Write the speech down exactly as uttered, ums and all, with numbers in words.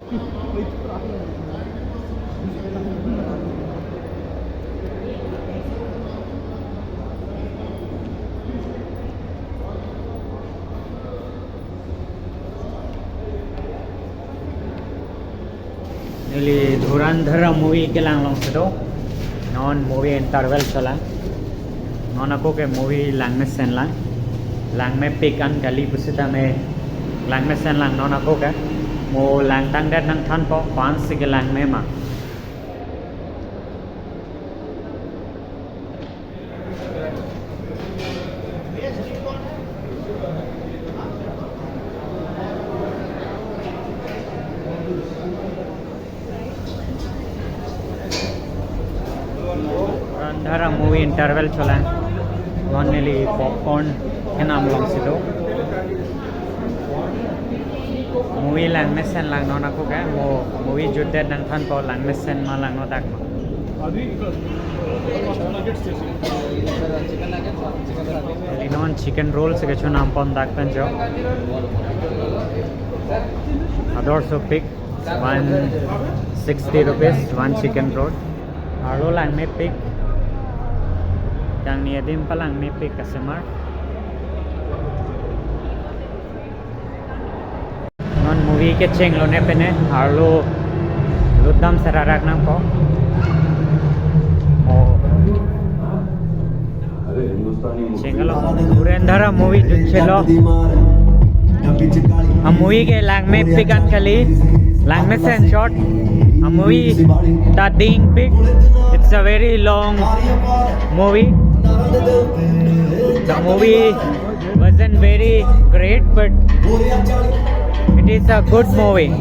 Neli Dhurandhar movie kelang alongsi do. Non movie interval cholang. Non ako ke movie langmesen lang. Langmepik an kali pusitame langmesen lang non ako ke. Mo langtangdet nangthanpo, ko-ansi kelangme ma. Dhurandhar movie interval cholang. Non neli popcorn kenam alongsi do. Movie langmesen lang non ako ke, mo movie jutdet nangthanpo langmesen ma langnodak ma. Neli non chicken roll si kechonam pon dak pen jo. Ador sopik, one sixty rupees, one chicken roll. Arlo langmepik. Kangni adim palangmepik kasemar. Non movie kechenglo ne pene, arlo lutdam serarak nangpo. Oh. Chenglo. Dhurandhar movie jutchelo. A movie ke langmepik an kali. Langmesen shot. A movie ta dingpik. It's a very long movie. The movie wasn't very great, but it is a good movie.